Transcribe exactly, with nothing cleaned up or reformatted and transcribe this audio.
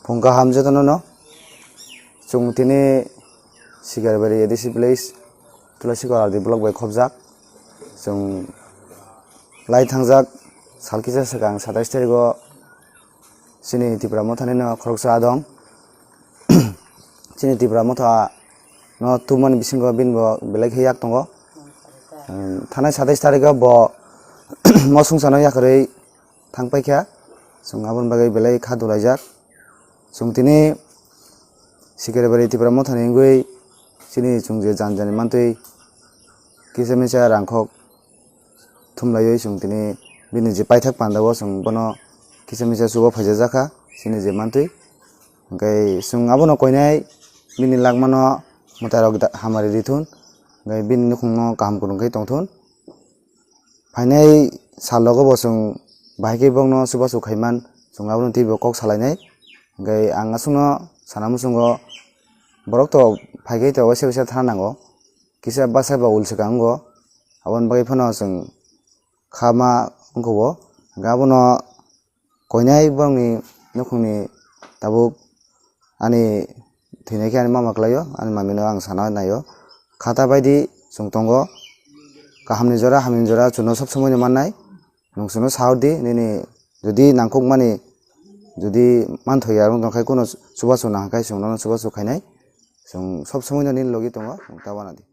Phung kaham jotono no. Chwng tini Sikaribari A D C village, Tulasi Kora R D block bai khobjak. Chwng lai thangjak sal kisa swkang satais tarigo chini Tipra Mothani no khoroksa adong. Chini Tipra Motha no tumani bisingo bini bo belai khe yak tongo. Thanai satais tarigo bo mosungsano yakarwi thang paikha. Chwng aboni bagwi belai kha dulaijak. Chwng tini Sikaribari Tipra Mothani wngwi chini chwng je jan jani mantwi kisa misa rangkhok thumlaiwi chwng tini bini je paithak pandao chwng bono kisa misa chuba phaijajakha chini je mantwi. Hwnkhe chwng abono koinai bini lagmano mwtairok da-, hamari rithun, hwnkhe bini nukhungno kaham kwrwng khe tongthun. Phainai salogo bo chwng bahai khe bokno chubachu khaiman, chwng abono teibo kok salainai. Hwnkhe ang aswkno sana muchungo borok to phai khe to waisa waisa thana nango, kisa bwsa ba ul swkang wngo, aboni bagwi phano chwng kha ma wngkha o. Hwnkhe abono koinai borokni nukhungni tabuk ani thwinai khe ani mama kwlaio, ani mamino ang sana naio. Kha ta baidi chwng tongo, kahamni jora hamyani jora chwngno sob somoino mannai. Nwng chwngno sa hor di, nini jodi nangkukmani jodi manthoya wng tong khe, kuno chubachu nang khe chwng nono chubachu khainai. Chwng sob somoino nini logi tongo, nwng ta uanadi.